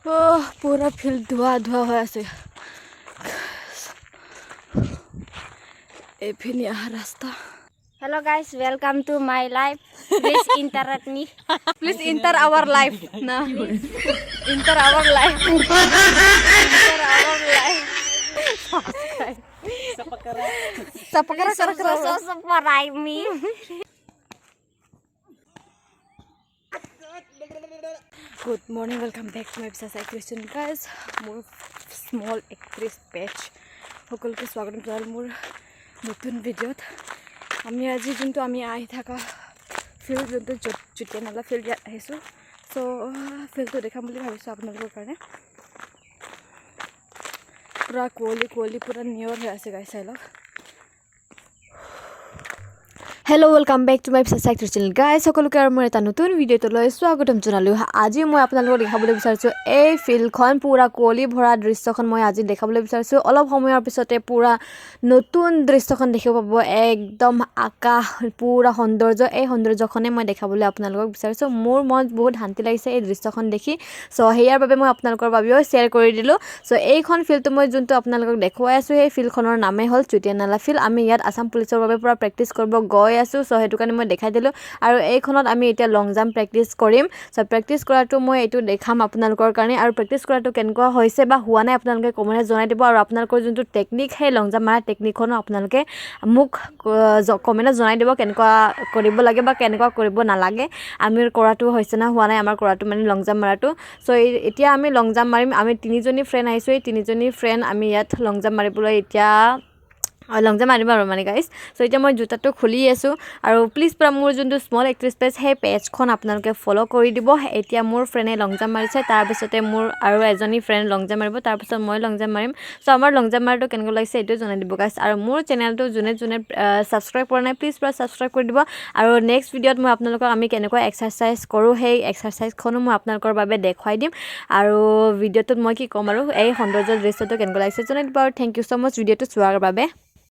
অ' পূৰা ফিল্ড ধোৱা ধোৱা হৈ আছে। এইপিনে অহা ৰাস্তা। Hello guys, welcome to my life. Please interrupt me. Please enter our life না, enter our life, enter our life. Subscribe me. Good morning, welcome back to my বিশ্বাস এক্ট্ৰেছ গাইজ। মোৰ স্মল এক্ট্ৰেছ পেজ সকলোকে স্বাগতম জনালোঁ মোৰ নতুন ভিডিঅ'ত। আমি আজি যোনটো আমি আহি থকা ফিল্ড, যোনটো চুতীয়ানালা ফিল্ড, ইয়াত আহিছোঁ। চ' ফিল্ডটো দেখাম বুলি ভাবিছোঁ আপোনালোকৰ কাৰণে। পূৰা কুঁৱলী কুঁৱলী, পূৰা নিয়ৰ হৈ আছে গাইজ, চাই লওক। Hello, welcome back to my বিশ্বাস চেনেল গাইজ। সকলোকে আৰু মই এটা নতুন ভিডিঅ'টোলৈ স্বাগতম জনালোঁ। আজি মই আপোনালোকক দেখাবলৈ বিচাৰিছোঁ এই ফিল্ডখন, পূৰা কুঁৱলী ভৰা দৃশ্যখন মই আজি দেখাবলৈ বিচাৰিছোঁ। অলপ সময়ৰ পিছতে পূৰা নতুন দৃশ্যখন দেখিব পাব, একদম আকাশ পূৰা সৌন্দৰ্য। এই সৌন্দৰ্যখনে মই দেখাবলৈ আপোনালোকক বিচাৰিছোঁ। মোৰ মন বহুত শান্তি লাগিছে এই দৃশ্যখন দেখি। চ' সেয়াৰ বাবে মই আপোনালোকৰ বাবেও শ্বেয়াৰ কৰি দিলোঁ। চ' এইখন ফিল্ডটো মই যোনটো আপোনালোকক দেখুৱাই আছোঁ, সেই ফিল্ডখনৰ নামেই হ'ল চুতীয়ানালা ফিল্ড। আমি ইয়াত আছাম পুলিচৰ বাবে পূৰা প্ৰেক্টিচ কৰিব গৈ আছোঁ। চ' সেইটো কাৰণে মই দেখাই দিলোঁ। আৰু এইখনত আমি এতিয়া লং জাম্প প্ৰেক্টিচ কৰিম। চ' প্ৰেক্টিচ কৰাটো মই এইটো দেখাম আপোনালোকৰ কাৰণে। আৰু প্ৰেক্টিচ কৰাটো কেনেকুৱা হৈছে বা হোৱা নাই, আপোনালোকে কমেণ্টত জনাই দিব। আৰু আপোনালোকৰ যোনটো টেকনিক, সেই লং জাম্প মাৰা টেকনিকখনো আপোনালোকে মোক কমেণ্টত জনাই দিব, কেনেকুৱা কৰিব লাগে বা কেনেকুৱা কৰিব নালাগে, আমি কৰাটো হৈছে না হোৱা নাই, আমাৰ কৰাটো মানে লং জাম্প মাৰাটো। চ' এতিয়া আমি লং জাম্প মাৰিম। আমি তিনিজনী ফ্ৰেণ্ড আহিছোঁ। এই তিনিজনী ফ্ৰেণ্ড আমি ইয়াত লং জাম্প মাৰিবলৈ, এতিয়া লং জাম্প মাৰিম আৰু মানে গাইজ। চ' এতিয়া মই জোতাটো খুলি আছোঁ। আৰু প্লিজ পৰা মোৰ যোনটো স্মল এক্ট্ৰেছ পেজ, সেই পেজখন আপোনালোকে ফ'ল' কৰি দিব। এতিয়া মোৰ ফ্ৰেণ্ডে লং জাম্প মাৰিছে, তাৰপিছতে মোৰ আৰু এজনী ফ্ৰেণ্ড লং জাম্প মাৰিব, তাৰপিছত মই লং জাম্প মাৰিম। চ' আমাৰ লং জাম্প মাৰাটো কেনেকুৱা লাগিছে, এইটোৱে জনাই দিব গাইজ। আৰু মোৰ চেনেলটো যোনে যোনে ছাবস্ক্ৰাইব কৰা নাই, প্লিজ পৰা ছাবস্ক্ৰাইব কৰি দিব। আৰু নেক্সট ভিডিঅ'ত মই আপোনালোকক আমি কেনেকুৱা এক্সাৰচাইজ কৰোঁ, সেই এক্সাৰচাইজখনো মই আপোনালোকৰ বাবে দেখুৱাই দিম। আৰু ভিডিঅ'টোত মই কি ক'ম আৰু, এই সৌন্দৰ্য দৃশ্যটো কেনেকুৱা লাগিছে জনাই দিব। আৰু thank you so মাছ ভিডিঅ'টো চোৱাৰ বাবে।